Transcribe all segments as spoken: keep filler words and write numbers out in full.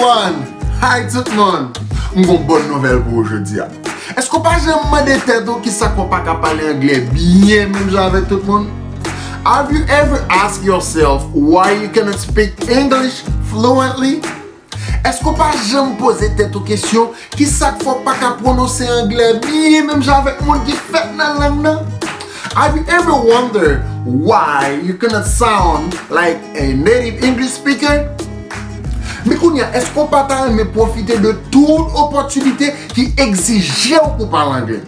Hi tout moun! M gon bòn nouvèl pou ou jodi a. Èske w pa janm mande tèt ou kisa k fè w pa ka pale anglè byen menm jan avèk tout moun? Have you ever asked yourself why you cannot speak English fluently? Èske w pa janm poze tèt ou kesyon kisa k fè w pa ka pwononse anglè byen menm jan avèk moun ki fèt nan lang nan? Have you ever wondered why you cannot sound like a native English speaker? Men kounye a, èske w pa ta renmen pwofite de tout opòtinite ki egzije w pou pale anglè?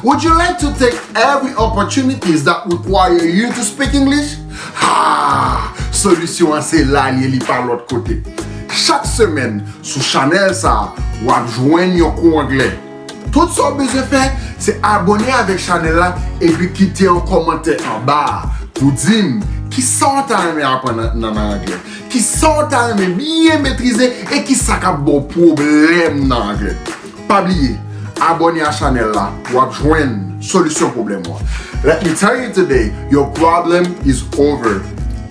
Would you like to take every opportunities that require you to speak English? Ha! Solisyon an se la l ye, li pa lòt kote. Chak semèn, sou chanèl sa a, w ap jwenn yon kou anglè. Tout sa w bezwen fè, se abòne avèk chanèl la epi kite yon kòmantè anba a pou di m kisa w ta renmen aprann nan, nan, nan anglè, kisa w ta renmen byen metrize e kisa k ap ba w pwoblèm nan anglè. Pa bliye, abòne a chanèl la, w ap jwenn solisyon pwoblèm ou an. Let me tell you today, your problem is over.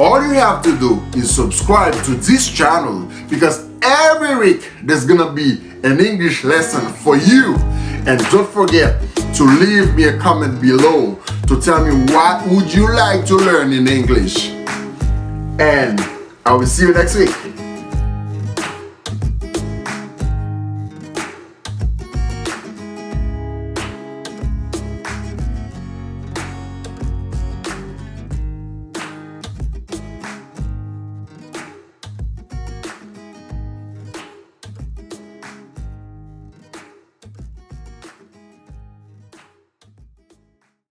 All you have to do is subscribe to this channel because every week there's gonna be an English lesson for you. And don't forget to leave me a comment below to tell me what would you like to learn in English. And I will see you next week.